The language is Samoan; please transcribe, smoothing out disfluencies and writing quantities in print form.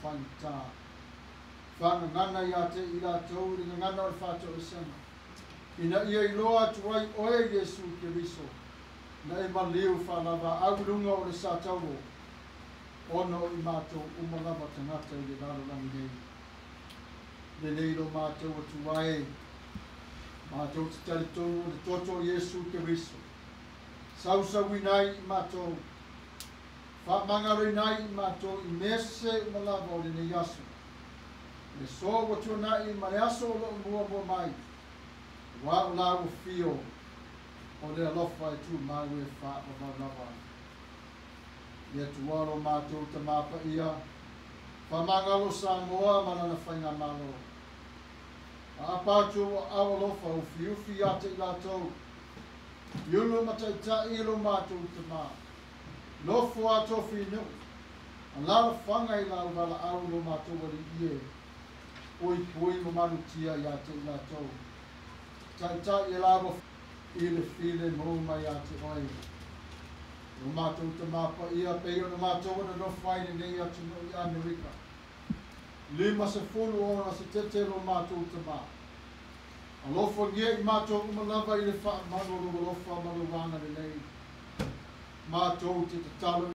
faigata. Faagagana ia te i latou i le gagana o le faatoesega, ina ia iloa atu ai oe Iesu Keriso, na e maliu faalavaau i luga o le sataulo, ona o i matou uma lava tagata i le lalolagi nei. Lelei lo matou Atua e, matou te talitonu o le toto o Iesu Keriso, sausauina ai i matou, faamagaloina ai i matou i mea sese uma lava o lenei aso, le aso ua tuanai ma le aso o loo muamua mai, aua o la ua fio o le alofa e tumau e faavavau lava. Le Atua lo matou Tamā Paia, faamagalo Samoa ma lana faigamalo. Aapa atu ou aao alofa ufiufi ia te i latou, i ulu ma taitai lo matou Tamā, nofo a tofi nuu, alaalafaga i lau valaau lo matou Alii e, puipui ma malutia ia te i latou. Taitai e lava i le filemu mai ia te oe. Lo matou Tamā Paia, pei ona matou na nofo ai lenei atunuu i Amerika, 56 setete lo matou Tamā. Alofagia i matou uma lava i le faamalu o lou alofa ma lou agalelei. Matou te tatalo.